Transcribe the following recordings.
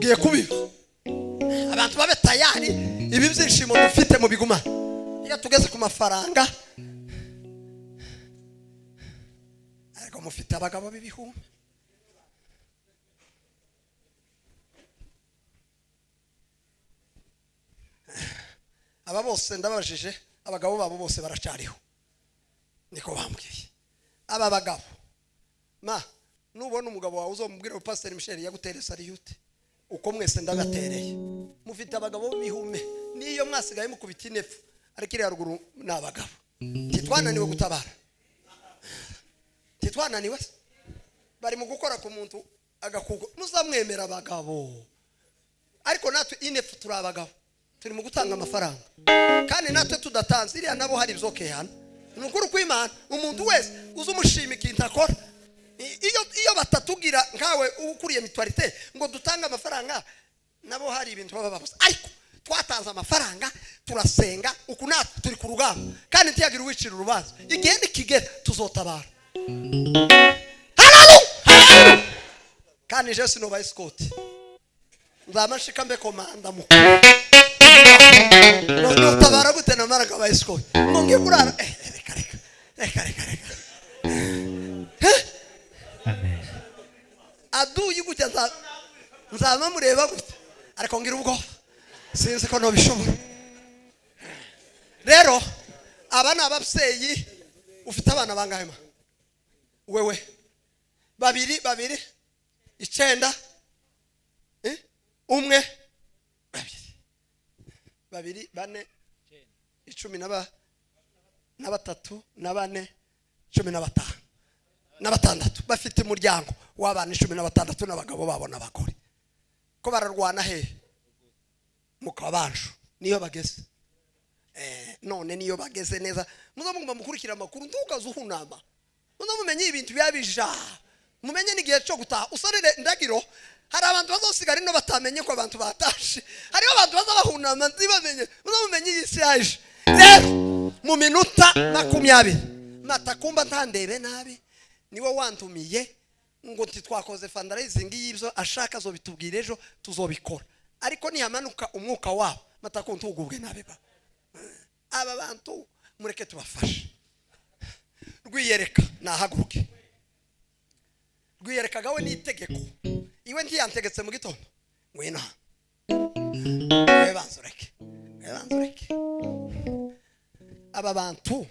Tugiye kubiba abantu babe tayari, ibi byishimo dufite mu biguma. Iyo tugeze ku mafaranga, ariko mufite abagabo b'ibihumbi. Aba bose ndababajije, abagabo babo bose baracariho, niko bambwiye. Aba bagabo ma nubona umugabo wawe uzomubwira Pastor Michel yagutere salute, uko mwese ndabatereye. Mufite abagabo b'ibihume, niyo mwasigaye mukubita inefu, ariko iri haruguru ni abagabo. Titwananiwe gutabara, titwananiwe. Bari mu gukora ku muntu agakugo, muzamwemera abagabo. Ariko natwe inefu turi abagabo, turi mu gutanga amafaranga, kandi natwe tudatanze iriya nabo hari ibyoke hano. Ni ukuri kw'Imana, umuntu wese uzumushima ikintu akora. Iyo batatugira nkawe ukuriye mutualité ngo dutange amafaranga, nabo hari ibintu baba babuze. Ariko twatanze amafaranga, turasenga, uku natwe turi ku rugamba, kandi ntiyagira uwicira urubanza. Igihe nikigera tuzotabara. Haleluya! Kandi je sinoba escort, nzamashika mbe komanda mukuru. Notabara gute namara kaba escort? Ngo ngiye kurara. Reka reka reka reka reka. Amen. Aduyi gutya nzaba mureba gute, ariko ngira ubwo sinzi ko nobishobora. Rero aba ni ababyeyi. Ufite abana bangahe ma? Wewe babiri, babiri, 9, umwe, babiri, babiri, 4, 10 na 3 na 4, 15 na 6. Bafite umuryango w'abana 16 n'abagabo babo n'abagore. Ko bararwana he? Mu kabanju niyo bageze. None niyo bageze neza. Muzamuguma mukurikira amakuru, ntukaze uhunama. Muzamumenye ibintu byabija, mumenye n'igihe cyo gutaha. Usorere ndagiro, hari abantu bazosigara ino batamenye ko abantu batashe. Hariho abantu bazabahunama ntibamenye. Muzamumenye iyi si yaje. Rero mu minota 20 matakumba ntandebe nabi, niwe wantumiye ngo ntitwakoze fundraising y'ibyo ashaka azobitubwira ejo tuzobikora. Ariko nihamanuka umwuka wabo matakumba ntugubwe nabi ba. Aba bantu mureke tubafashe. Rwiyereka nahaguruke. Rwiyereka gawe n'itegeko. Iwe ntiyantegetse mu gitondo. Ngwino. Webanzureke. Webanzureke. Aba bantu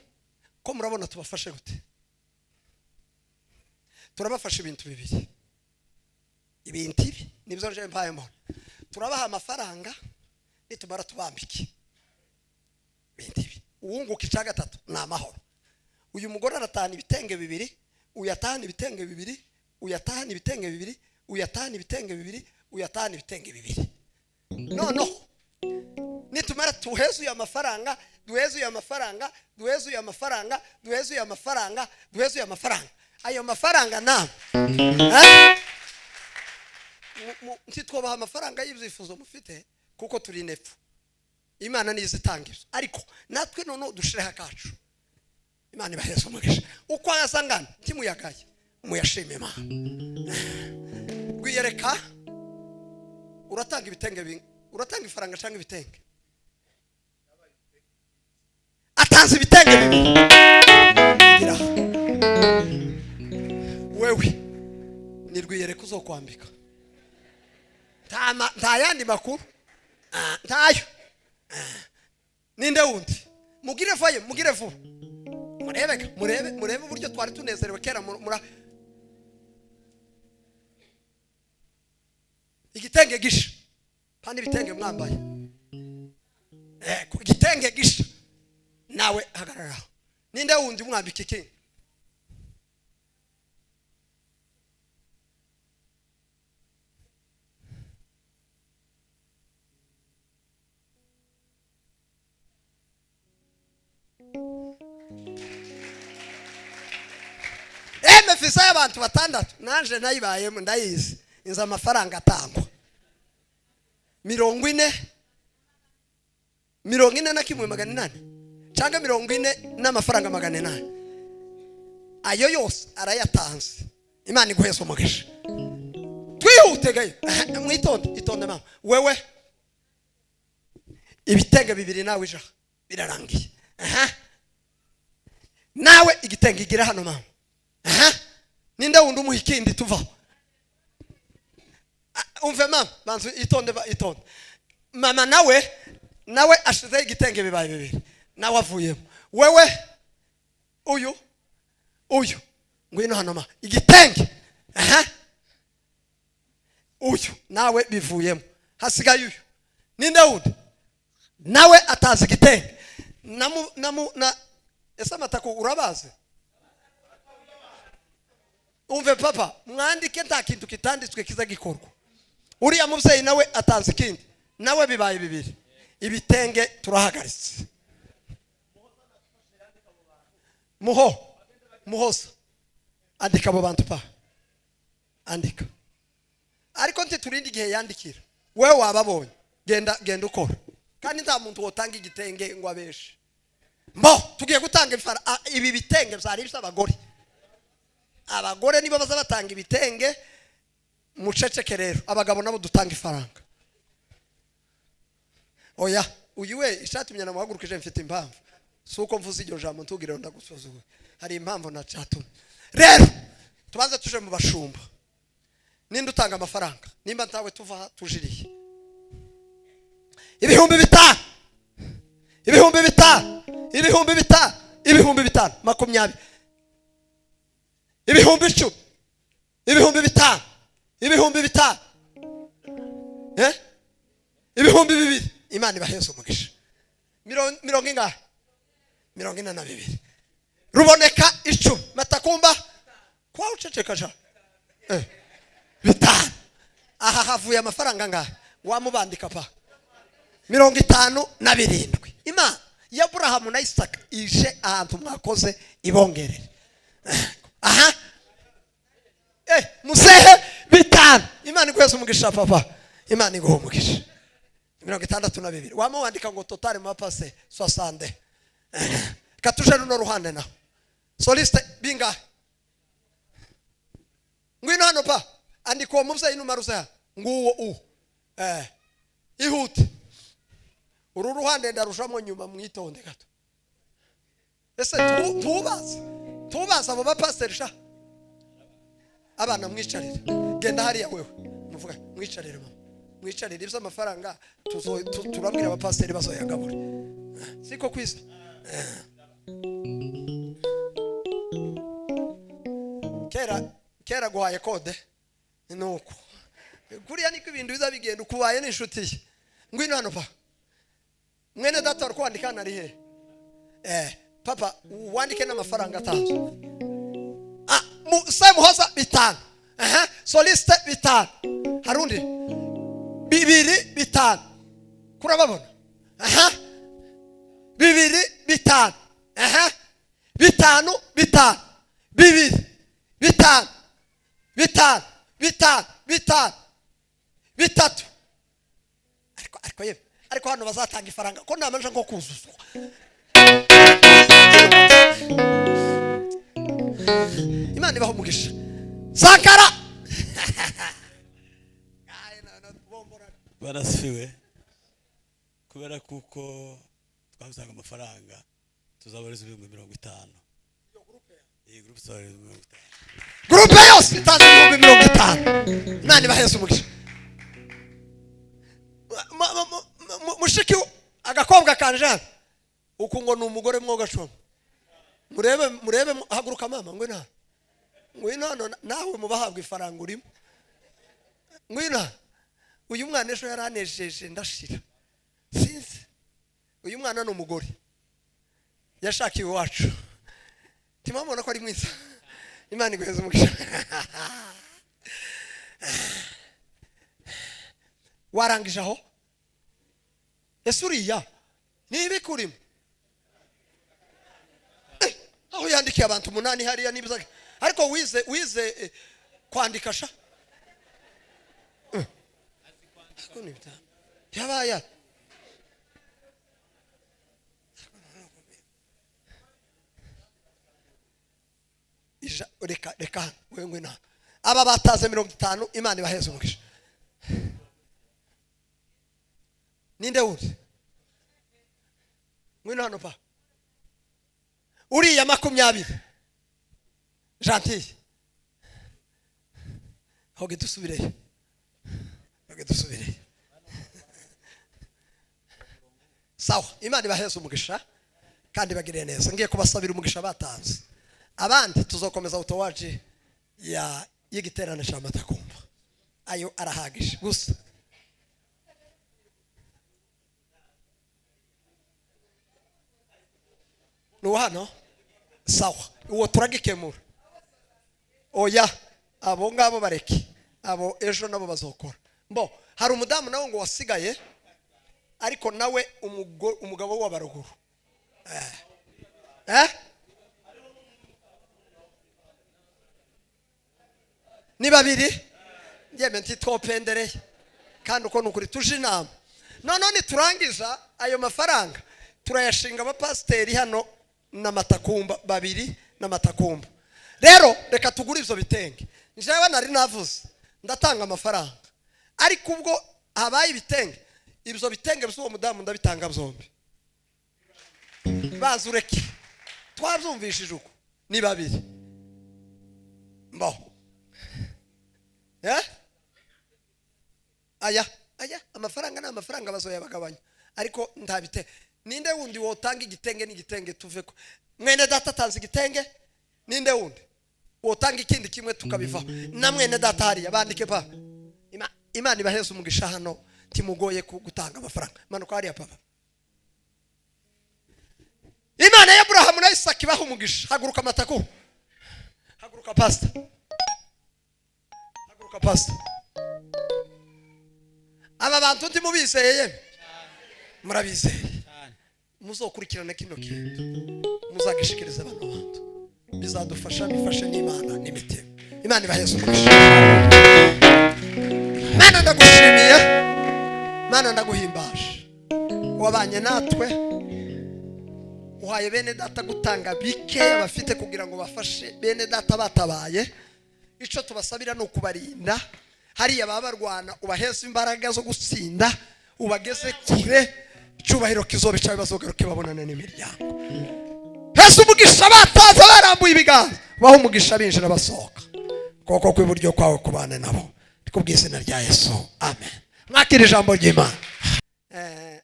ko murabona tubafashe gute? Turabafasha ibintu bibiri. Ibintu ibi nibyo nje mpaye mbona. Turabaha amafaranga nitumara tubambike. Ibintu ibi. Uwunguka ica gatatu ni amahoro. Uyu mugore aratahana ibitenge bibiri, uyatahana ibitenge bibiri, uyatahana ibitenge bibiri, uyatahana ibitenge bibiri, uyatahana ibitenge bibiri. No. Nitumara tuhezuye amafaranga, duhezuye amafaranga, duhezuye amafaranga, duhezuye amafaranga, duhezuye amafaranga. Ayo mafaranga na ntitwobaha amafaranga y'ibyifuzo mufite kuko turi nepfu. Imana niyo izitanga ibyo, ariko natwe noneho dushireho akacu. Imana ibaheze umugisha. Uko ayasangana ntimuyagaye, muyashime Imana. Rwiyereka uratanga ibitenge, uratanga ifaranga cyangwa ibitenge? Atanze ibitenge bibiri. Gira wewe ni Rwiyereka uzokwambika. Nta yandi makuru, ntayo. Ninde wundi? Mugire faye, mugire vuba. Murebeka, murebe, murebe uburyo twari tunezerewe kera. Mura igitenge gisha, kandi ibitenge mwambaye. Igitenge gisha. Nawe hagarara. Ninde wundi mwambika iki? MFC y'abantu batandatu nanje nayibayemo ndayizi. Inza amafaranga atangwa 40 41,800 cyangwa 40 n'amafaranga 800. Ayo yose arayatanze. Imana iguheze umugisha. Twihute. Tegayo mwitonde, itonde mama. Wewe ibitenge bibiri nawe ija birarangiye. Aha, nawe igitenge igira hano mama. Aha, ninde wundi umuha ikindi tuva? Umve mama, banzu itonde, itonde mama. Nawe ashizeho igitenge, bibaye bibiri, nawe avuyemo. Wewe uyu ngwino hano ma, igitenge. Aha, uyu nawe bivuyemo, hasigaye uyu. Ninde wundi nawe atazi igitenge? Namu namu na ese amatako urabazi? Umve papa, mwandike, nta kintu kitanditswe kiza gikorwa. Uriya mubyeyi nawe atazi ikindi, nawe bibaye bibiri. Ibitenge turahagaritse. Muho muhoza, andika abo bantu pa, andika. Ariko ntiturinde igihe yandikira, wewe wababonye, genda genda ukora. Kandi nta muntu wotanga igitenge ngo abeshe. Mbo tugiye gutanga ibi bitenge byari iby'abagore. Abagore nibo baza batanga ibitenge, muceceke rero. Abagabo nabo dutanga ifaranga. Oya, uyu we ishatumye namuhagurukije mfite impamvu. Si uko mvuze iryo jambo ntugire ndagusuzugura, hari impamvu nacatumye. Rero tubanze tuje mu bashumba. Ninde utanga amafaranga? Nimba ntawe tuva tujiriye. 5000, 5000, 5000, 5000, 20, 10,000, 5000, 5000, 2000. Imana ibaheze umugisha. Mirongo ingahe? 42. Ruboneka 10. Matakumba kwa uceceka ja 5. Aha havuye amafaranga angahe? Wamubandika pa 57. Imana ya Aburahamu na Isaka ije ahantu mwakoze ibongerere. Aha, musehe 5. Imana iguheze umugisha papa, Imana iguhe umugisha. 62. Wamubandika ngo total mapase 60. Katuje runo ruhande naho. Soliste bingahe? Ngwino hano pa, andika uwo mubyeyi numaruze nguwo u ihute. Uru ruhande ndarushamo nyuma, mwitonde gato. Ese tubaze abo bapasiteri sha? Abana mwicarire, genda hariya wewe muvuga, mwicarire mama, mwicarire. Ibyo amafaranga turabwira abapasiteri bazoyagabure, siko kwisa. Kera guhaye kode nuko kuriya niko ibintu biza bigenda ukubaye n'inshuti ye. Ngwino hano pa, mwene data wari kwandika nari he? Papa wandike n'amafaranga atanzwe. Muhoza 5. Aha, soliste 5. Harundi 2 5. Kurababona? Aha, 2 5. Aha, 5 5 2 5 5 5 5 3. Ariko yewe, ariko hano bazatanga ifaranga ko namanje nko kuzuzwa. Imana ibaho umugisha. Sankara barasifiwe kubera kuko twabisanga amafaranga tuzabareza 50,000. Iyi groupe tuzabareza 50,000. Groupe yose itanze 50,000. Imana ibaheze umugisha. Mushiki agakobwa kanje uku ngo ni umugore mwogashoma. Murebe haguruka mama, ngwino. Ngwino nawe mubahabwa ifaranga urimo. Ngwino. Uyu mwana ejo yaranejeje ndashira. Sinzi. Uyu mwana ni umugore. Yashakiwe iwacu. Timamona ko ari mwiza. Imana iguheze umugisha. Warangije aho? Ese uriya nibikurimo? Aho yandikiye abantu 8 hariya nibiza. Ariko wize kwandika sha? Yabaye reka wewe na aba bataze 50. Imana ibaheze umugisha. Ninde wundi? Ngwino hano pa. Uriya 20. Gentille. Hoge dusubireyo. Hoge dusubireyo. Sawa, Imana ibaheze umugisha kandi bagiriye neza. Ngiye kubasabira umugisha batanze. Abandi tuzokomeza utowaji ya y'igiterane cya Matakumba. Ayo arahagije gusa. No hano sawa, uwo turagikemura. Oya, abo ngabo bareke, abo ejo nabo bazokora. Mbo hari umudamu nawe ngo wasigaye, ariko nawe umugabo w'abaruguru. Ni babiri yeme ntitwopendereye kandi uko nukuri tuje inama. None niturangiza ayo mafaranga turayashinga abapasiteri hano na Matakumba babiri na Matakumba. Rero reka tugure ivyo bitenge. Njewe nari navuze ndatanga amafaranga, ariko ubwo habaye ibitenge, ibyo bitenge by'uwo mudamu ndabitanga byombi. Bazureke twabyumvishije uko ni babiri. Mbo aya aya amafaranga ni amafaranga bazoyabagabanya, ariko ntabite. Ninde wundi wotanga igitenge n'igitenge tuveko? Mwene data atanze igitenge, ninde wundi wotanga ikindi kimwe tukabivaho? Na mwene data hariya bandike pa. Imana ibaheze umugisha hano, timugoye gutanga amafaranga. Manuka hariya papa. Imana ya Abrahamu na Isaka ibaha umugisha. Haguruka Mataku. Haguruka pastor. Haguruka pastor. Aba bantu ntimubizeye, murabizeye. Muzokurikirana kino kintu, muzagishikiriza abantu bantu, bizadufasha, bifashe n'Imana n'imitima. Imana ibaheze umugisha. Mana ndagushimiye, Mana ndaguhimbaje, wabanye natwe, uhaye bene data gutanga bike bafite kugira ngo bafashe bene data batabaye. Ico tubasabira no kubarinda hariya baba barwana, ubaheze imbaraga zo gutsinda, ubageze kure, icyubahiro kizobe cyawe, bazogaruke babonane n'imiryango. Hese umugisha bataza barambuye ibiganza, baho umugisha binjira basohoka. Koko kw'iburyo kwawe kubane nabo, kubw'izina rya Yesu, amen. Mwakira ijambo ry'Imana.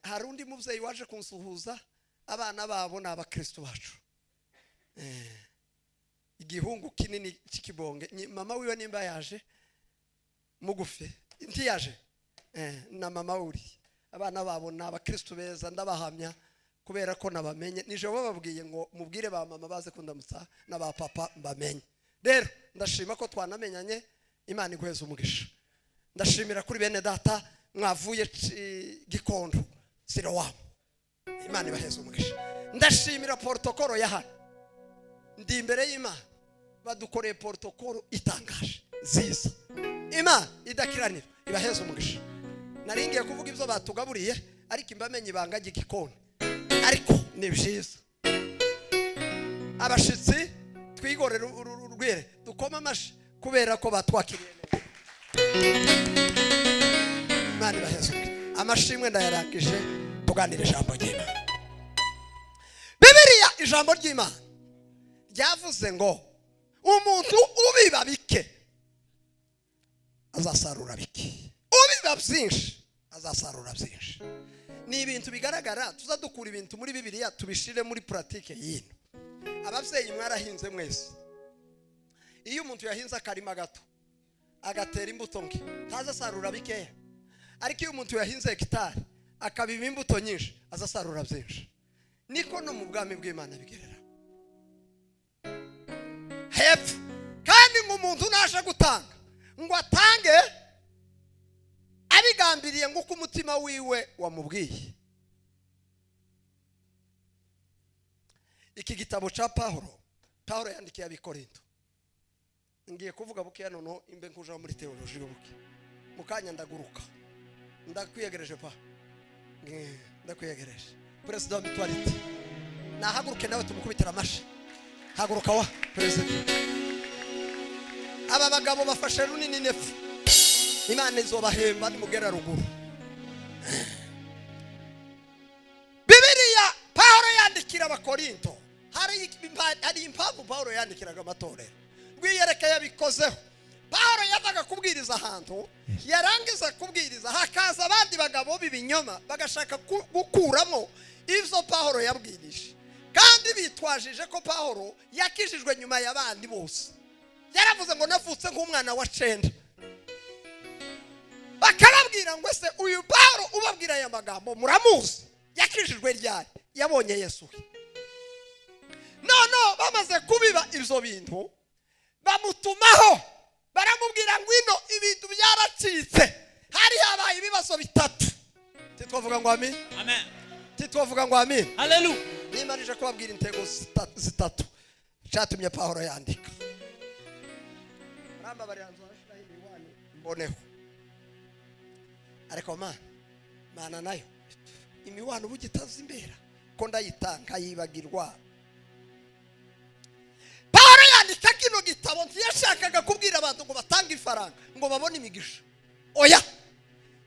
Hari undi muvyeyi waje kunsuhuza, abana babo ni abakristo bacu. Igihungu kinini cy'ikibonge, mama wiwe nimba yaje mugufi ntiyaje, na mama uri, abana babo ni abakristo beza, ndabahamya kubera ko nabamenye. Nije bababwiye ngo mubwire ba mama baze kundamutsa na ba papa mbamenye. Rero ndashima ko twanamenyanye, Imana iguheze umugisha. Ndashimira kuri bene data mwavuye Gikondo Siloam, Imana ibaheze umugisha. Ndashimira protokolo ya hano, ndi imbere y'Imana, badukoreye protokolo itangaje nziza. Imana idakiranira ibaheze umugisha. Naringiye kuvuga ibyo batugaburiye, ariko imbamenye ibanga ry'igikoni, ariko ni byiza. Abashitsi twigorera urwere, dukoma amashi kubera ko batwakiriye neza. Imana ibaheze umugisha. Amashimwe ndayarangije, tuganire ijambo ry'Imana. Bibiliya ijambo ry'Imana ryavuze ngo umuntu ubiba bike azasarura bike, ubiba byinshi azasarura byinshi. Ni ibintu bigaragara, tuzadukura ibintu muri Bibiliya tubishire muri pratique yino. Abavyeyi mwarahinze mwese. Iyo umuntu yahinze akarima gato agatera imbuto nke ntazasarura bikeya, ariko iyo umuntu yahinze hegitari akabiba imbuto nyinshi azasarura byinshi. Niko no mu bwami bw'Imana bigerera hepfo. Kandi ngo umuntu naje gutanga ngo atange abigambiriye ngo uko umutima wiwe wamubwiye. Iki gitabo cha Paulo, Paulo yandikiye abikorinto. Ngiye kuvuga buke noneho imbe nkuja muri theology buke. Mukanya ndaguruka. Ndakwiyegereje pa. Ndakwiyegereje. President mutuality. Nahaguruke nawe tumukubitira amashi. Haguruka wa president. Aba bagabo bafashe runini nefu. Imana izobahemba nimugera ruguru. Abakorinto, hari impamvu Pawulo yandikiraga amatorero. Rwiyereka yabikozeho. Pawulo yavaga kubwiriza ahantu, yarangiza kubwiriza hakaza abandi bagabo b'ibinyoma bagashaka gukuramo ibyo Pawulo yabwirije, kandi bitwajije ko Pawulo yakijijwe nyuma y'abandi bose. Yaravuze ngo navutse nk'umwana wa 9. Bakarabwira ngo se uyu Pawulo ubabwira aya magambo muramuzi, yakijijwe ryari? Yabonye Yesu. No bamaze kubiba ibyo bintu bamutumaho, baramubwira ngo ino ibintu byaracitse. Hari habaye ibibazo bitatu. Titwavuga ngo amen. Amen. Titwavuga ngo amen. Haleluya. Nimarije kubabwira intego zitatu cyatumye Pawulo yandika. Ramba barianzo ashira imiwani mboneho. Ariko mana nayo imiwano ubugitaza imbera ko ndayitanga yibagirwa. Pawulo yandika kino gitabo ntiyashakaga kubwira abantu ngo batange ifaranga ngo babone imigisha. Oya,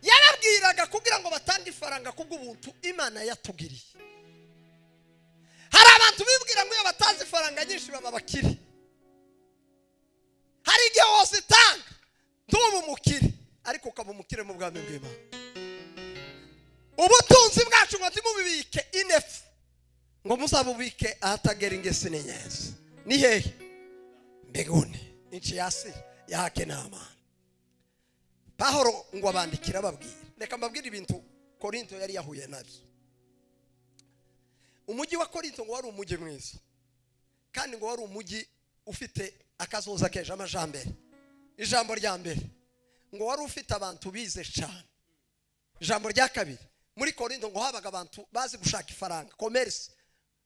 yarabwiraga kugira ngo batange ifaranga kubw'ubuntu Imana yatugiriye. Hari abantu bibwira ngo iyo batanze ifaranga nyinshi baba bakire. Hari igihe wose itanga ntuba umukire, ariko ukaba umukire mu bwami bw'Imana. Ubutunzi bwacu ngo ntimubibike inefu, ngo muzabubike ahatagera ingesi n'inyenzi. Ni hehe? Mbeguni inchi yasi yahake n'amana. Pawulo ngo abandikira ababwira. Reka mbabwire ibintu Korinto yari yahuye nabyo. Umujyi wa Korinto ngo wari umujyi mwiza, kandi ngo wari umujyi ufite akazoza keje amajambere. Ijambo rya mbere ngo wari ufite abantu bize cyane. Ijambo rya kabiri, muri Korinto ngo habaga abantu bazi gushaka ifaranga, commerce,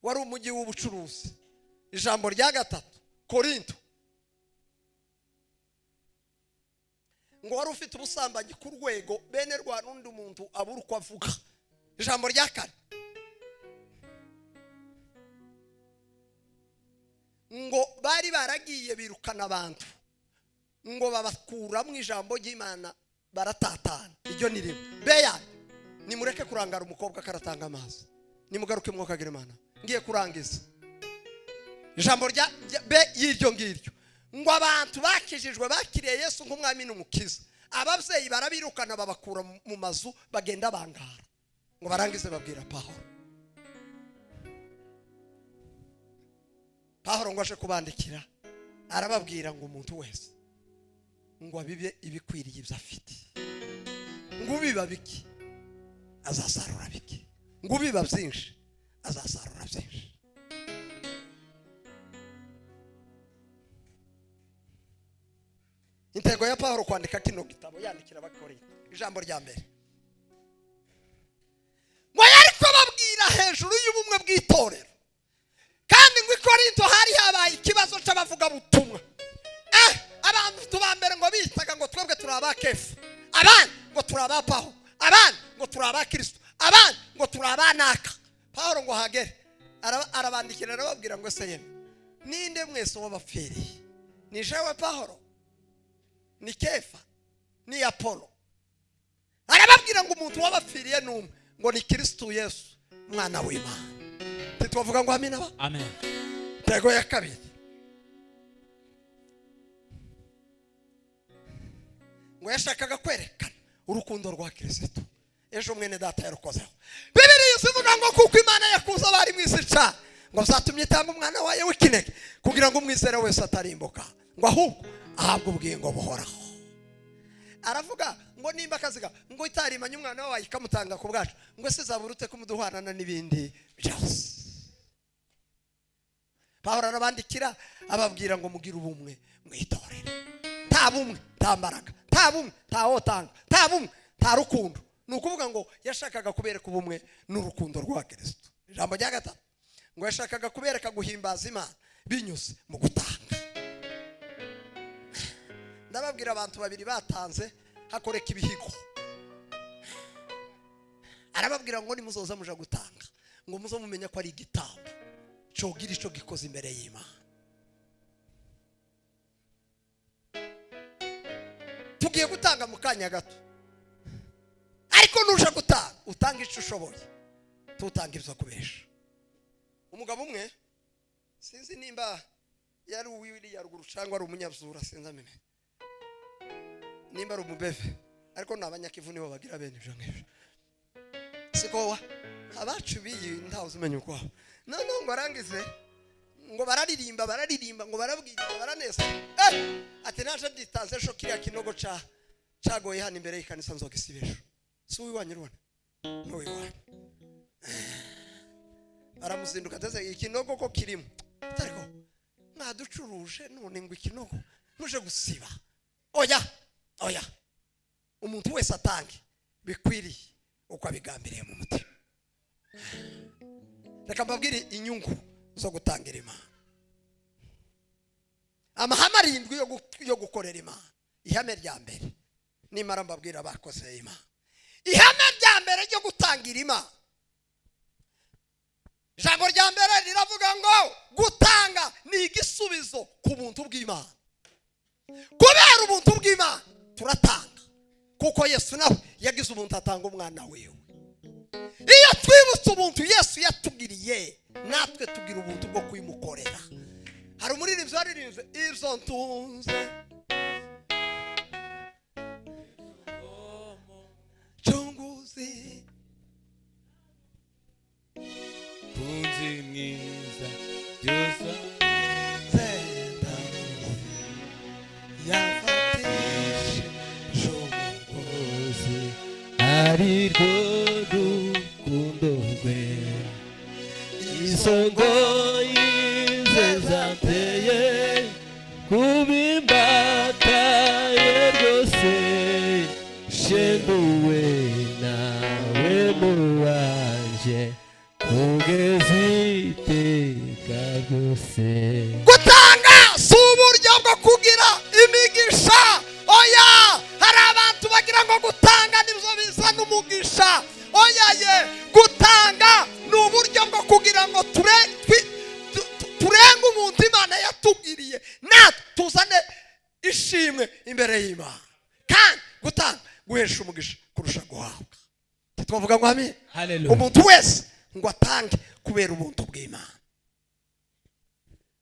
wari umujyi w'ubucuruzi. Ijambo rya gatatu, Korinto ngo wari ufite ubusambanyi ku rwego bene rwa rundi muntu abura uko avuga. Ijambo rya kane ngo bari baragiye birukana abantu ngo babakuramo ijambo ry'Imana baratatana. Iryo ni rimwe. Beya nimureke kurangara umukobwa karatanga amazi, nimugaruke mwokagira Imana. Ngiye kurangiza ijambo rya be y'iryo ngiryo ngo abantu bakijijwe bakiriye Yesu nk'umwami n'umukiza, ababyeyi barabirukana babakura mu mazu bagenda bangara ngo barangize babwira Pawulo. Pawulo ngo aje kubandikira arababwira ngo umuntu wese ngo abibe ibikwiriye ibyo afite, ngo ubiba biki azasarura biki, ngo ubiba byinshi azasarura byinshi. Intego ya Pawulo kwandika kino gitabo yandikira Abakorinto, ijambo rya mbere ngo yari kubabwira hejuru y'ubumwe bw'itorero. Kandi ngo i Korinto hari habaye ikibazo cy'abavuga butumwa. Abantu ba mbere ngo bitaga ngo twebwe turi aba Kefa, abandi ngo turi aba Pawulo, abandi ngo turi aba Kristo, abandi ngo turi aba Naka. Pawulo ngo hagere arabandikira arababwira ngo se yemwe ninde mwese wabapfiriye? Ni jewe Pawulo, ni Kefa, ni Apollo. Arababwira ngo umuntu wabapfiriye numwe, ngo ni Kristo Yesu mwana w'Imana. Titwavuga ngo amina ba? Amen. Intego ya kabiri ngo yashakaga kwerekana urukundo rwa Kristo. Ejo mwene data yarukozeho. Bibiliya ivuga ngo kuko Imana yakunze abari mu isi cyane ngo zatumye itanga umwana wayo w'ikinege kugira ngo umwizere wese atarimbuka, ngo ahubwo ahabwe ubugingo buhoraho. Aravuga ngo nimba akaziga ngo itarimanye umwana wayo ikamutanga ku bwacu, ngo se zaburute kumuduhanana n'ibindi byose. Pawulo arabandikira ababwira ngo mugire ubumwe mwitorere. Nta bumwe nta mbaraga, nta bumwe nta wotanga, nta bumwe nta rukundo. Ni ukuvuga ngo yashakaga kubereka ubumwe n'urukundo rwa Kristo. Ijambo rya gatatu ngo yashakaga kubereka guhimbaza Imana binyuze mu gutanga. Ndababwira abantu babiri batanze hakoreka ibihigo. Arababwira ngo nimuzoza muja gutanga ngo muzo mumenya ko ari igitambo cogira ico gikoze imbere y'Imana. Tugiye gutanga mu kanya gato, ariko nuje gutanga utanga ico ushoboye, tutanga ibyo kubesha. Umugabo umwe sinzi nimba yari uwiri ya ruguru cyangwa ari umunyabzura, sinzi amene nimba ari umubeve, ariko n'abanyakivu nibo bagira bene ibyo ngibyo. Siko abacu biyi ntawe uzumenya uko. None ngo arangize ngo bararirimba bararirimba ngo barabwira baraneza. Ati naje ditanze sho kiriya kinogo ca cagoye hano imbere y'ikanisa nzogisibesho. Si uwiwanyu rubona n'uwiwanyu. Aramuzinduka ateze ikinogo ko kirimo. Ariko mwaducuruje none ngo ikinogo muje gusiba. Oya oya, umuntu wese atange bikwiriye uko abigambiriye mu mutima. Reka mbabwire inyungu zo gutangira Imana. Amahame arindwi yo gukorera Imana. Ihame rya mbere nimara mbabwira abakoze Imana. Ihame rya mbere ryo gutangira Imana, ijambo rya mbere riravuga ngo gutanga ni igisubizo ku buntu bw'Imana. Kubera ubuntu bw'Imana turatanga, kuko Yesu nawe yagize ubuntu atanga umwana wiwe. Iyo twibutse ubuntu Yesu yatugiriye, natwe tugira ubuntu bwo kuyimukorera. Hari umuririmbyi waririmbye ibyo ntunze cunguzi kunzi mwiza byose yafatishe umugozi ari rwo rukundo rwe isongo yize zateye kubimbataye rwose shenduwe nawe muwanje kugeza iteka ryose. Gutanga si uburyo bwo kugira imigisha. Oya, hari abantu bagira ngo gutanga nibyo bizana umugisha. Oya ye, gutanga ni uburyo bwo kugira ngo turenge umuntu Imana yatugiriye, natwe tuzane ishimwe imbere y'Imana. Kandi gutanga guhesha umugisha kurusha guhabwa. Twavuga ngo amen. Umuntu wese ngo atange kubera ubuntu bw'Imana.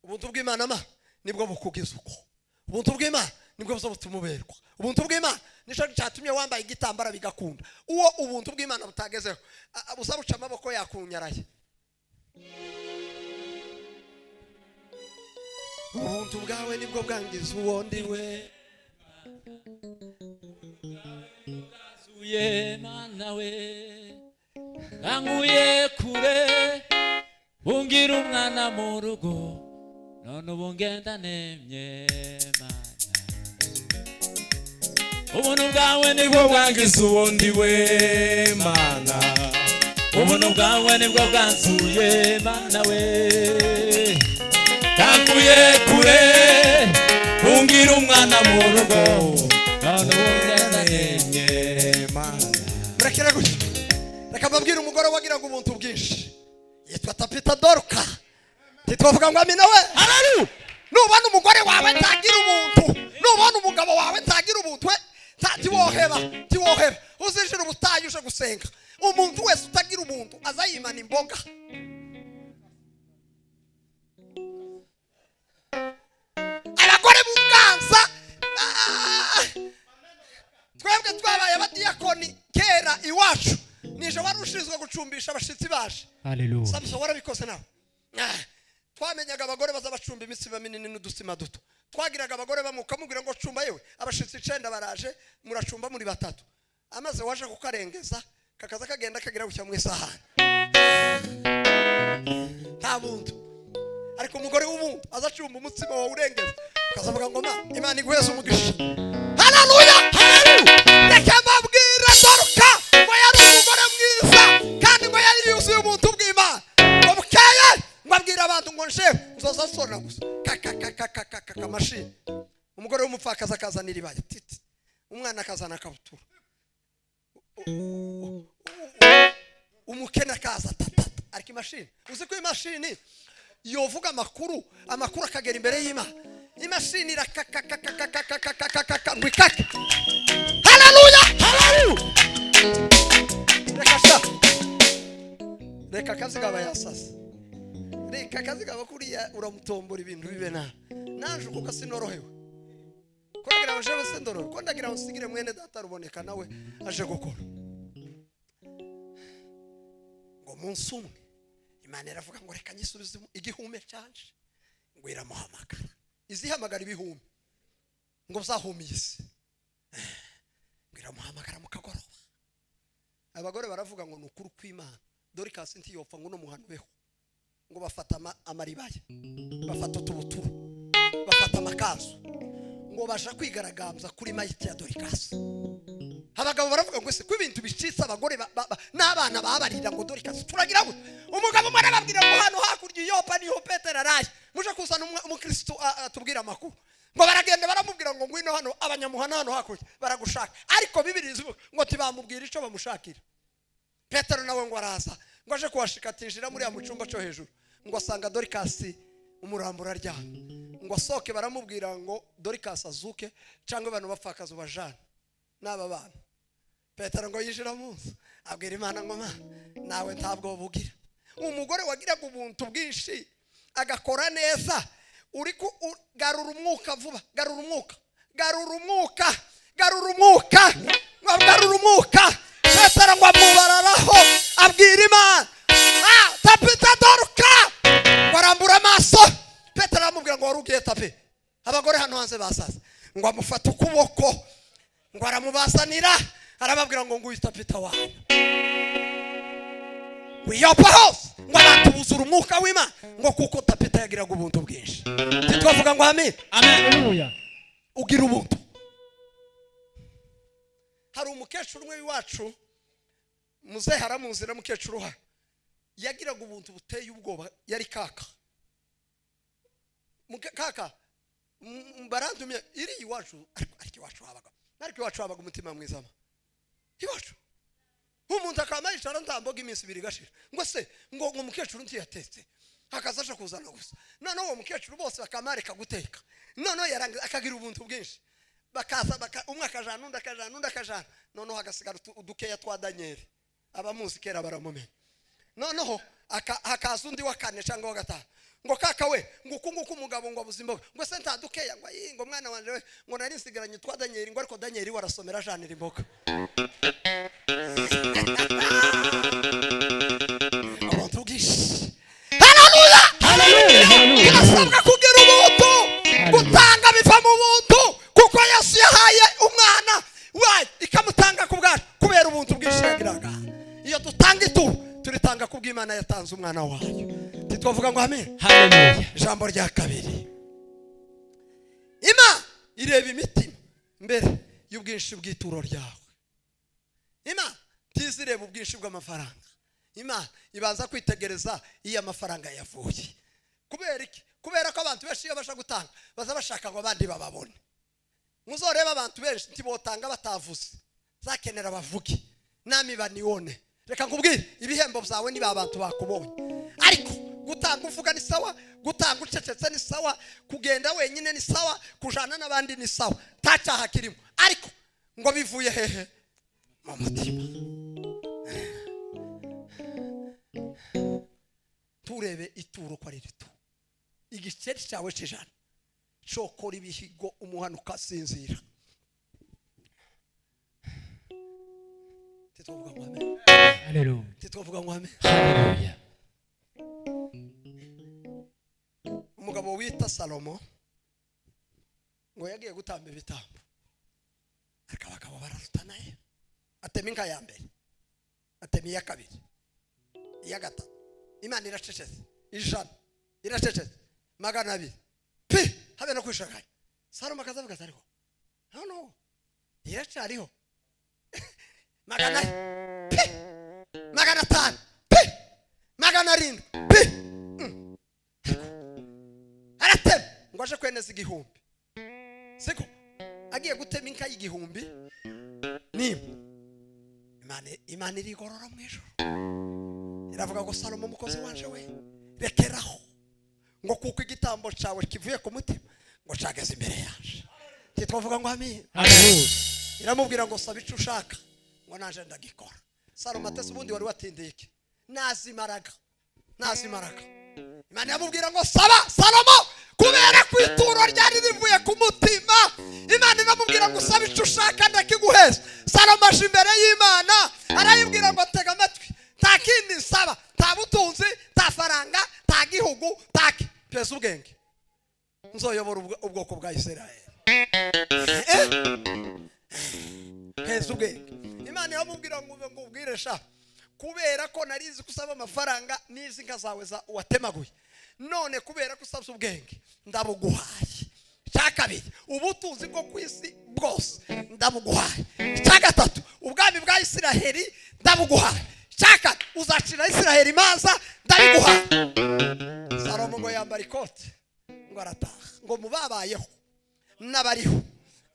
Ubuntu bw'Imana ma nibwo bukugiza uko. Ubuntu bw'Imana nibwo buzobutuma uberwa. Ubuntu bw'Imana nico cyatumye wambaye igitambara bigakunda. Uwo ubuntu bw'Imana butagezeho buzabuca amaboko yakunyaraye. Ubuntu bwawe nibwo bwangiza uwo ndi we. Uye mana we nkanguye kure bungira umwana mu rugo none ubu ngenda nemye mana. Ubuntu bwawe nibwo bwangiza uwo ndi we mana. Ubuntu bwawe nibwo bwanzuye mana we nkanguye kure bungira umwana mu rugo none ubu ngenda nemye mana. Murekere gutya. Reka mbabwire umugore wagiraga ubuntu bwinshi yitwa Tabita Dorka. Titwavuga ngo amina we. Haleluya. Nubona umugore wawe ntagira ubuntu, nubona umugabo wawe ntagira ubuntu, ntiwoheba, ntiwoheba. Uzijira ubutayu uje gusenga. Umuntu wese utagira ubuntu azayimana imboga. Abagore b'ubwanza, twebwe twabaye abadiyakoni kera iwacu. Nije wari ushinzwe gucumbisha abashitsi baje. Haleluya. Samson warabikoze nawe. Twamenyaga abagore bazabacumba imitsima minini n'udusima duto. Twagiraga abagore bamukamubwira ngo cumba yewe, abashitsi 9 baraje, muracumba muri batatu. Amaze waje kukarengeza kakaza kagenda kagira gucya mu isahani. Nta buntu. Ariko umugore w'ubuntu azacumba umutsima wawe urengeza, ukazavuga ngo ma Imana iguheze umugisha. Haleluya, haleluya. Reka mbabwire Dorka ngo yari umugore mwiza kandi ngo yari yuzuye ubuntu bw'Imana. Ngo bukeye ngo abwira abantu ngo nje nzoza nsona gusa kakakakakaka mashini. Umugore w'umupfakazi akazana iribaya titi, umwana akazana akabutura, umukene akaza tatata. Ariko imashini, uzi ko imashini yovuga amakuru, amakuru akagera imbere y'Imana. Imashini irakakakakakakakakakaka ngo ikake. Haleluya, haleluya. Reka sha, reka kazi kaba yasasa. Reka kazigaba kuriya uramutombora ibintu bibe nabi. Naje kuko sinorohewe. Ko ndagira ngo jewe sindorohewe, ko ndagira ngo nsigire mwene data ruboneka nawe aje gukora. Ngo munsi umwe Imana iravuga ngo reka nyisubize igihume cyanje. Ngo iramuhamagara. Izihamagara ibihume ngo byahumiye isi. Ngo iramuhamagara mu kagoroba. Abagore baravuga ngo nukuri kw'Imana. Dorcas ntiyopfa ngo no muhanubeho. Ngo bafata amaribaya, bafata utubuturu, bafata amakazu, ngo baje kwigaragambza kuri mayiti ya Dorcas. Abagabo baravuga ngo ese ko ibintu bicitse abagore n'abana babarira ngo Dorcas turagira ngo umugabo umwe arababwira ngo hano hakurya Yopa niho Petero araye, muje kuzana umukristo atubwira amakuru. Ngo baragenda baramubwira ngo ngwino hano abanyamuhana hano hakurya baragushaka, ariko Bibiliya ivuga ngo tibamubwira ico bamushakira. Petero nawe ngo araza ngo aje kuhashikatinjira muri ya mucumba cyo hejuru, ngo asanga Dorcas umurambura aryamye. Ngo asohoke baramubwira ngo Dorcas azuke cyangwa abantu bapfakaza ubajana n'aba bana. Petero ngo yinjira munsi abwira Imana ngo Mana nawe ntabwo bugira. Umugore wagiraga ubuntu bwinshi agakora neza, uri garura umwuka vuba, garura umwuka, garura umwuka, garura umwuka, garura umwuka. Petero ngo amubararaho abwira Imana, Tabita Dorka. Ngo arambura amaso. Petero aramubwira ngo wari ugiye tapi. Abagore hano hanze basaza. Ngo amufata ukuboko, ngo aramubazanira, arababwira ngo nguyu Tabita wanyu. Ngo Yopa hose ngo abantu buzura umwuka w'Imana, ngo kuko Tabita yagiraga ubuntu bwinshi. Titwavuga ngo amen. Amen. Ugira ubuntu. Hari umukecuru umwe w'iwacu, muzehe aramuzira mukecuru ha, yagiraga ubuntu buteye ubwoba. Yari kaka kaka barantumye iri iwacu, ariko iwacu habaga, ariko iwacu habaga umutima mwiza. Iwacu umuntu akama yicara ntamboga iminsi ibiri gashira, ngo se ngo umukecuru ntiyatetse akaza kuzana gusa. Noneho uwo mukecuru bose bakamareka guteka, noneho yarangiza akagira ubuntu bwinshi, bakaza umwe akajana undi akajana undi akajana, noneho hagasigara udukeya twa Daniel. Abamuzi kera baramumenya. Noneho hakaza undi wa kane cyangwa wa gatanu, ngo kaka we ngo uku nguku umugabo ngo abuze imboga, ngo se nta dukeya, ngo ayi ngo mwana wanje we ngo nari nsigaranye twa Daniel, ngo ariko Daniel warasomera ajanira imboga. Abantu bwinshi. Haleluya, haleluya. Birasabwa kugira ubuntu, gutanga biva mu buntu, kuko Yesu yahaye umwana wayo ikamutanga ku bwacu kubera ubuntu bwinshi yagiraga. Iyo dutanga ituro turitanga ku bw'Imana yatanze umwana wayo. Titwavuga ngo amen. Haleluya. Ijambo rya kabiri, Imana ireba imitima mbere y'ubwinshi bw'ituro ryawe. Imana ntizireba ubwinshi bw'amafaranga. Imana ibanza kwitegereza iyo amafaranga yavuye. Kubera iki? Kubera ko abantu benshi iyo basha gutanga baza bashaka ngo abandi bababone. Muzoreba abantu benshi ntibotanga batavuze, zakenera bavuge nami banione. Reka nkubwire, ibihembo byawe niba abantu bakubonye. Ariko gutanga uvuga ni sawa, gutanga ucecetse ni sawa, kugenda wenyine ni sawa, kujana n'abandi ni sawa, nta cyaha kirimo. Ariko ngo bivuye hehe? Mu mutima. Turebe ituro ko ari rito. Igiceri cyawe cy'ijana cokora ibihigo umuhanuka asinzira. Titwavuga ngo amen. Haleluya. Titwavuga ngo amen. Haleluya. Umugabo wita Salomo ngo yagiye gutamba ibitambo, ariko abagabo bararutanaye. Atema inka ya mbere, atema iya kabiri, iya gatatu. Imana iracecetse, 100 iracecetse, 200 pi habe no kwishakanya. Salomo akazavuga ati ariko no iracariho 400 pi, 500 pi, 700 pi. Aratema ngo aje kweneza 1000. Siko agiye gutema inka y'igihumbi nimwe. Imana irigorora mu ijuru, iravuga ngo Salomo umukozi wanje we rekeraho, ngo kuko igitambo cyawe kivuye ku mutima ngo cageze imbere yanje. Titwavuga ngo amen. Haleluya. Iramubwira ngo saba icyo ushaka ngo naje ndagikora. Salomo atese ubundi wari watindeye iki? Nazimaraga, nazimaraga. Imana yamubwira ngo saba Salomo, kubera ku ituro ryari rivuye ku mutima. Imana iramubwira ngo usaba icyo ushaka ndakiguheza. Salomo aje imbere y'Imana arayibwira ngo tega amatwi, nta kindi nsaba, nta butunzi, nta faranga, nta gihugu, nta pesa ubwenge, nzoyobora ubwoko bwa Isirayeli. Pesa ubwenge. Imana iramubwira ngo ubwire sha, kubera ko narizi kusaba amafaranga n'izi nka zawe za watemaguye, none kubera ko usabye ubwenge ndabuguhaye. Icya kabiri, ubutunzi bwo ku isi bwose ndabuguhaye. Icya gatatu, ubwami bwa Isiraheli ndabuguhaye. Icya kane, uzacira Isiraheli imanza ndabiguhaye. Salomo ngo yambara ikote ngo arataha, ngo mubabayeho n'abariho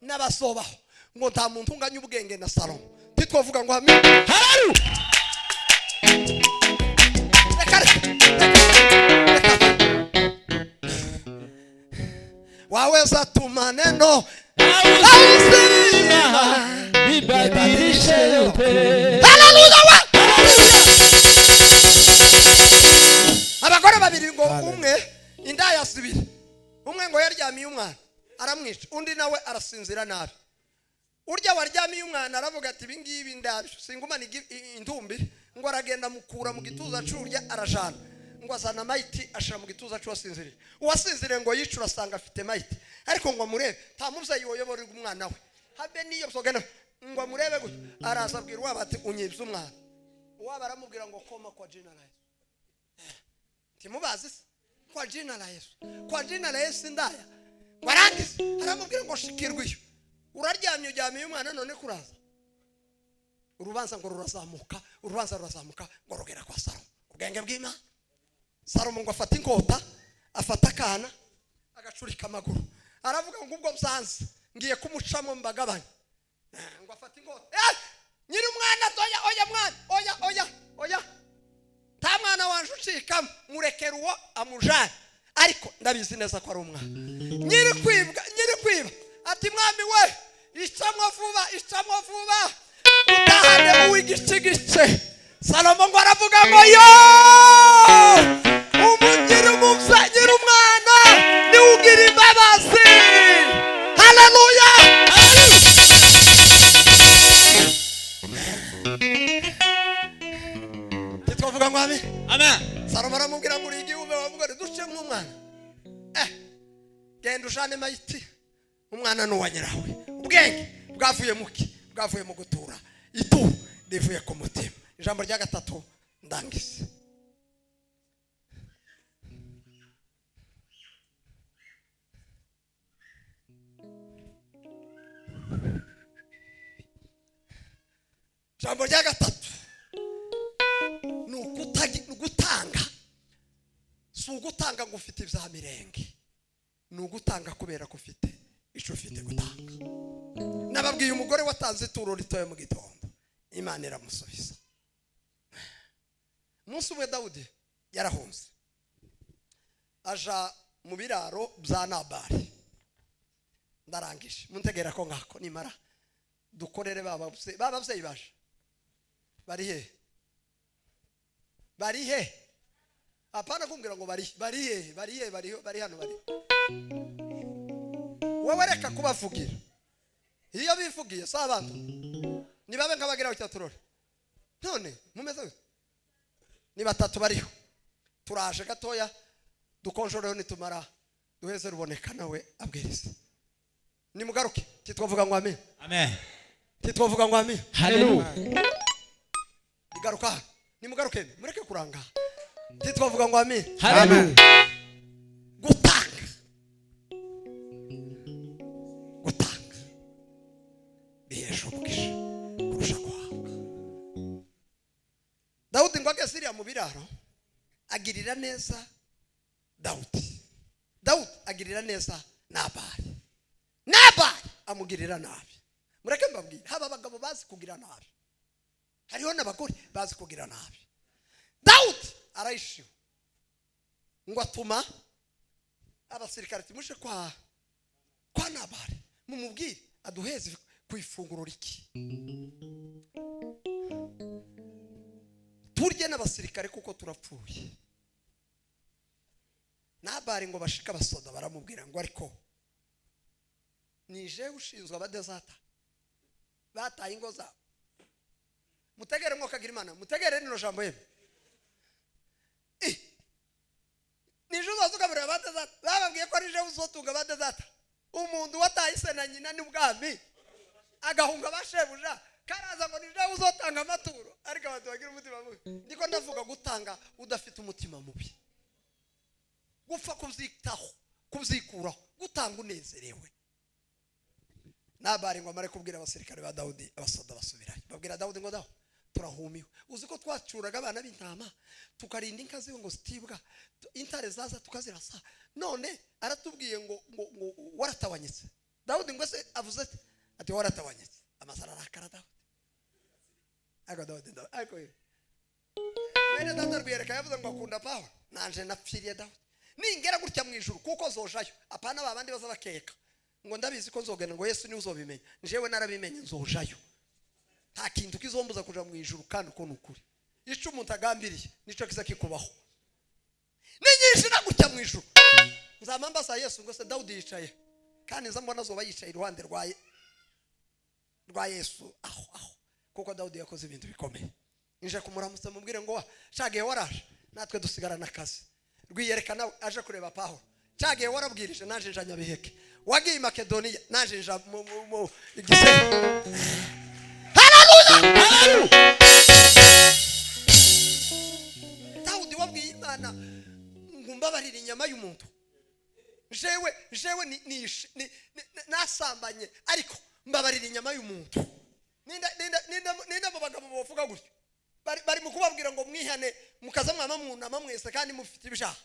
n'abasobaho, ngo nta muntu unganya ubwenge na Salomo. Titwavuga ngo amen. Haleluya. Waweza tu maneno uzima ibadilishe yote. Haleluya. Abagore babiri ngo umwe indaya zibiri, umwe ngo yaryamiye umwana aramwica, undi nawe arasinzira nabi. Urya waryamiye umwana aravuga ati ibi ngibi ndabyo singumana intumbi, ngo aragenda mukura mu gituza curya arajana, ngo azana mayiti ashira mu gituza cy'uwasinziriye. Uwasinziriye ngo yicura asanga afite mayiti, ariko ngo amurebe, nta mubyeyi woyoborera umwana we habe niyo byogana, ngo amurebe gutya, araza abwira uwaba ati unyibye umwana. Uwaba aramubwira ngo koma kwa jina la Yesu. Timubazi se kwa jina la Yesu, kwa jina la Yesu ndaya. Warangiza aramubwira ngo shikirwe iyo uraryamye uryamiye umwana none kuraza. Urubanza ngo rurazamuka, urubanza rurazamuka ngo rugera kwa Salomo. Ubwenge bw'Imana. Salomo ngo afata inkota, afata akana agacurika amaguru, aravuga ngo ubwo byanze ngiye kumucamo mbagabanye. Ngo afata inkota, nyiri umwana, oya oya mwana, oya oya oya, nta mwana wanje ucikamo, murekera uwo amujane, ariko ndabizi neza ko ari umwana. Nyiri kwibwa, nyiri kwiba ati mwami we icamwo vuba, icamwo vuba, utahane uw'igice. Salomo ngo aravuga ngo yo umugira umubyeyi umwana niwe ugira imbabazi. Haleluya. Titwavuga ngo amen. Amen. Salomo aramubwira ngo uri igihume wavuga duce nk'umwana. Genda ujane mayiti, umwana ni uwa nyirawe. Ubwenge bwavuye muki? Bwavuye mu gutura. Itu rivuye ku mutima. Ijambo rya gatatu ndangize. Ijambo rya gatatu ni ugutanga. Si ugutanga ngo ufite ibya mirenge, ni ugutanga kubera ko ufite icyo ufite gutanga. Nababwiye umugore watanze ituro ritoya mu gitondo, Imana iramusubiza. Umunsi umwe Dawudi yarahunze aja mu biraro bya Nabali. Ndarangije muntegera ko ngako nimara dukorere babavyeyi baje bari he, bari he? Apana kumbwira ngo bari bari he, bari he, bari bari hano bari. Wowe reka kubavugira, iyo bivugiye si abantu nibabe nkabagira cyaturore. None mumeze gute? Ni batatu bariho, turaje gatoya dukonjoreho, nitumara duheze ruboneka nawe abwiriza. Nimugaruke titwavuga ngo amen. Amen. Titwavuga ngo amen. Haleluya. Igaruka, nimugaruke mureke kuranga. Titwavuga ngo amen. Haleluya. Gutanga, gutanga bihesha umugisha kurusha guhabwa. Dawudi ngo ageze iriya mu biraro agirira neza Dawudi. Dawudi agirira neza Nabali. Nabali amugirira nabi. Mureke mbabwire, haba abagabo bazi kugira nabi, hariho n'abagore bazi kugira nabi. Dawudi arayishiwe ngo atuma abasirikare timuje kwa Nabali mumubwire aduheze ku ifunguro riki turye n'abasirikare kuko turapfuye. Nabari ngo bashika abasoda baramubwira ngo ariko nije ushinzwe abadezata bataye ingo zabo. Mutegere mwokagira Imana, mutegere rino jambo yemwe. Nije uzozugaburira abadezata, bababwiye ko ari je uzotunga abadezata. Umuntu wataye se na nyina n'ubwami agahunga bashebuja karaza ngo nije uzotanga amaturo. Ariko abantu bagira umutima mubi. Ndiko ndavuga gutanga udafite umutima mubi, gupfa kubyitaho, kubyikuraho, gutanga unezerewe. Nabari ngo amare kubwira abasirikare ba Dawudi, abasoda basubirayo babwira Dawudi ngo daho turahumiwe, uzi ko twacuraga abana b'intama tukarinda inka ziwe ngo zitibwa, intare zaza tukazirasa, none aratubwiye ngo ngo waratabanyitse. Dawudi ngo se avuze ati waratabanyitse. Amasara arakara Dawudi. Ariko Dawudi ariko mwene data rwiyereka yavuze ngo akunda Pawulo, nanje napfiriye Dawudi ningera gutya mu ijuru kuko zojayo. Apana babandi baza bakeka ngo ndabizi ko nzogenda ngo Yesu ni uzobimenya, njewe narabimenye nzojayo. Nta kintu kizombuza kuja mu ijuru kandi uko nukuri. Ico umuntu agambiriye nico kiza kikubaho. Ninyinshi nagutya mu ijuru nzamamba sa Yesu ngo se Dawudi yicaye, kandi nza mbona zoba yicaye iruhande rwa Yesu aho aho, kuko Dawudi yakoze ibintu bikomeye. Nje kumuramutsa mubwire ngo shagiye waraje natwe dusigarana akazi. Rwiyereka nawe aje kureba Pawulo, cyagiye warabwirije naje nja Nyabiheke, wagiye Makedoniya naje nja mu Gisenyi. Haleluya, haleluya. Dawudi wabwiye Imana ngo mbabarire inyama y'umuntu, jewe ni nasambanye ariko mbabarire inyama y'umuntu. Ninda mu bagabo bavuga gutyo bari mu kubabwira ngo mwihane mukaza mwama munama mwese kandi mufite ibyaha.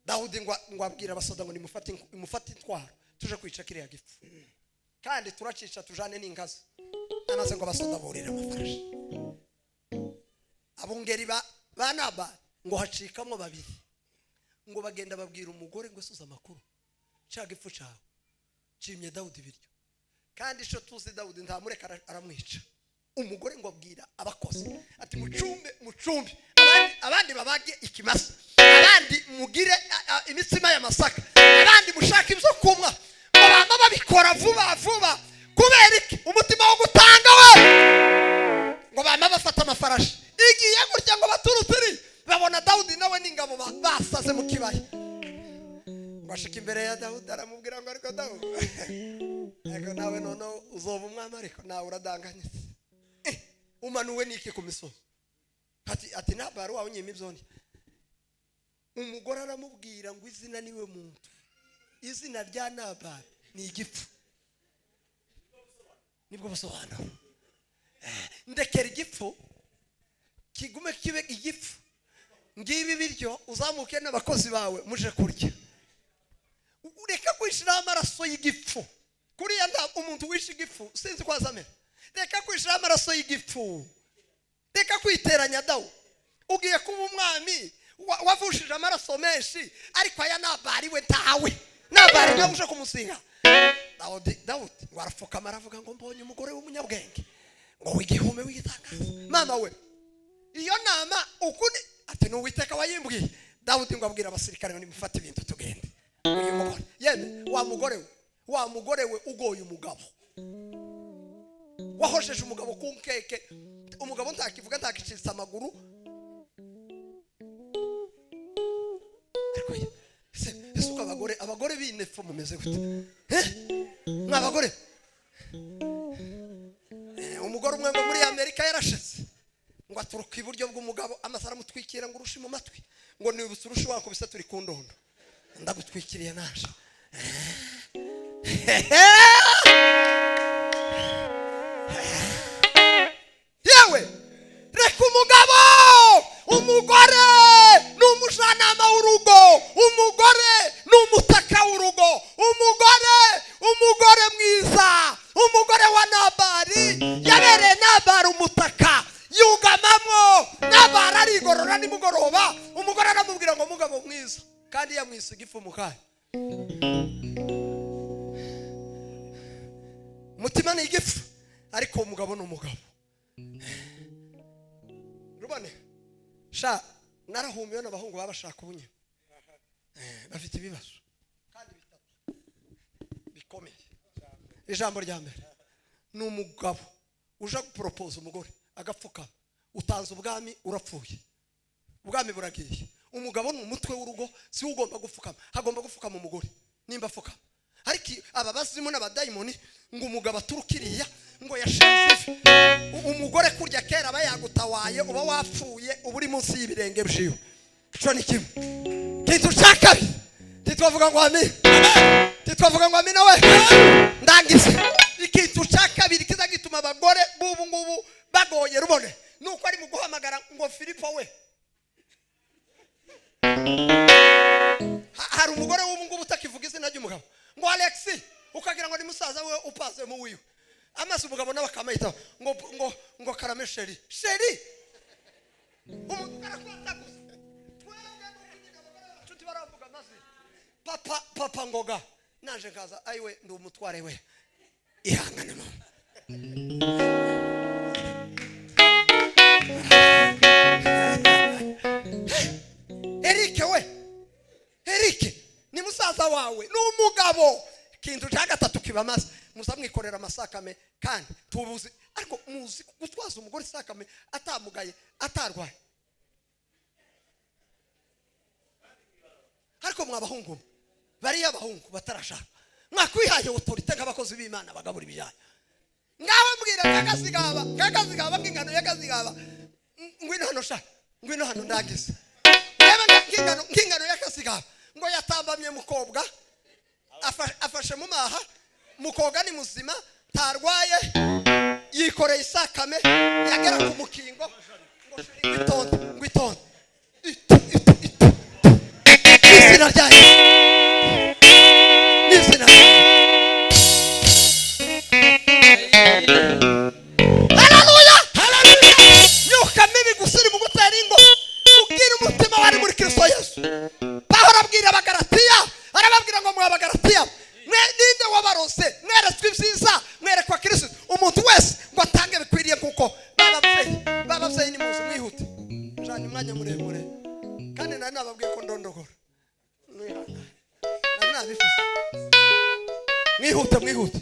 Dawudi ngo abwira abasoda ngo nimufate intwaro tuje kwica kiriya gifu, kandi turacica tujane n'ingazi. Amaze ngo abasoda borera amafarashi. Abungeri ba Nabali ngo hacikamo babiri, ngo bagenda babwira umugore ngo suza amakuru cya gifu cyawe cimye Dawudi ibiryo, kandi ico tuzi Dawudi ntamureka aramwica. Umugore ngo abwira abakozi ati mucumbe mucumbe, abandi babage ikimasa, abandi mugire imitsima y'amasaka, abandi mushaka ibyo kunywa. Ngo bama babikora vuba vuba kubera iki? Umutima wo gutanga we. Ngo bama bafata amafarashi igiye gutya ngo baturutiri babona Dawudi nawe n'ingabo basaze mu kibaya. Ngo ashika imbere ya Dawudi aramubwira ngo ariko Dawudi ariko nawe none uzoba umwami, ariko nawe uradanganyitse, umanuwe niki ku misozi? Ati Nabali wawe unyima ibyo. Umugore aramubwira ngo izina niwe muntu, izina rya Nabali ni igifu. Nibwo busobanuro. Ndekera igifu kigume kibe igifu, ngibi biryo uzamuke n'abakozi bawe muje kurya. Ureka kwishira amaraso y'igifu kuriya nda umuntu wishe igifu sinzi ko azamera. Reka kwishira amaraso y'igifu, reka kwiteranya dawo. Ugiye kuba umwami wavushije amaraso menshi, ariko aya Nabali we ntawe. Nabali nawe uje kumusiga. Dawudi ngo arafukama aravuga ngo mbonye umugore w'umunyabwenge ngo w'igihume w'igitangaza. Mama we iyo nama ukuni ati n'Uwiteka wayimbwiye. Dawudi ngo abwira abasirikare ngo nimufate ibintu tugende. Uyu mugore yeme wa mugore we ugoye umugabo, wahosheje umugabo ku nkeke, umugabo ntakivuga ntakicitse amaguru. Ariko se uko abagore b'inefu mumeze gute? Mwa bagore, umugore umwe ngo muri Amerika yarashitse ngo aturuka iburyo bw'umugabo amasara mutwikira ngo urushi mu matwi, ngo nibutse urushi wakubise turi ku ndondo, ndagutwikiriye naje. Yewe reka umugabo, umugore ni umujyanama w'urugo, umugore ni umutaka w'urugo, umugore mwiza, umugore wa Nabali yabereye Nabali umutaka yugamamo. Nabali arigorora nimugoroba, umugore aramubwira ngo mugabo mwiza, kandi yamwisiga ifu mu kanya. Umutima ni igifu ariko umugabo ni umugabo. Rubone sha Narahumiwe n'abahungu babashaka ubunye. Bafite ibibazo kandi bitatu bikomeye. Ijambo rya mbere ni umugabo uja gupropose umugore agapfukama, utanze ubwami urapfuye, ubwami buragiye. Umugabo ni umutwe w'urugo, si ugomba gupfukama, hagomba gupfukama umugore nimba apfukama. Ariko aba bazimu n'abadayimoni ngo umugabo aturukiriya ngo yashinze ivi, umugore kurya kera aba yagutawaye, uba wapfuye, uba uri munsi y'ibirenge byiwe. Ico ni kimwe. Kintu cya kabiri titwavuga ngo amen, titwavuga ngo amen we ndangize. Ikintu cya kabiri kizagituma abagore b'ubu ngubu bagoye rubone nuko ari mu guhamagara ngo Filipo we. Hari umugore w'ubu ngubu utakivuga izina ry'umugabo ngo Alexi, ukagira ngo ni musaza we upaze mu wiwe. Amaze umugabo nawe akamahita ngo ngo ngo karame sheri sheri, umuntu arakwata gusa. Twebwe n'ukugira abagore bacu baravuga amazi papa papa ngoga naje nkaza ayiwe ndi umutware we, ihangane mama. Eric we, Eric ni musaza wawe ni umugabo. Ikintu cya gatatu kibamaze muza mwikorera amasakame kandi tubuzi, ariko muzi gutwaza umugore isakame atamugaye atarwaye. Ariko mwabahungu bariya abahungu batarashaka mwakwihaye autorité nk'abakozi b'Imana bagabura ibijyanye. Ngaho mbwira kakazigaba kakazigaba nk'ingano yakazigaba, ngwino hano sha, ngwino hano ndagize. Reba nk'ingano nk'ingano yakazigaba ngo yatambamye mukobwa afashe mu maha, mukobwa ni muzima tarwaye, yikoreye isakame yagera ku mukingo ngo shiri ngwitonde ngwitonde itu itu itu izina rya Yesu n'izina. Haleluya haleluya. Myuka mibi gusiri mu gutera ingo, ubwira umutima wari muri Kristo Yesu. Pawulo abwira Abagalatiya, arababwira ngo mwa Bagalatiya mwe ninde wabarose, mweretswe ibyiza, mwerekwa Kristo. Umuntu wese ngo atange bikwiriye, kuko bababyeyi ni muze mwihute. Njanye umwanya muremure kandi nari nababwiye ko ndondogora, mwihangane nari nabivuze. Mwihute mwihute.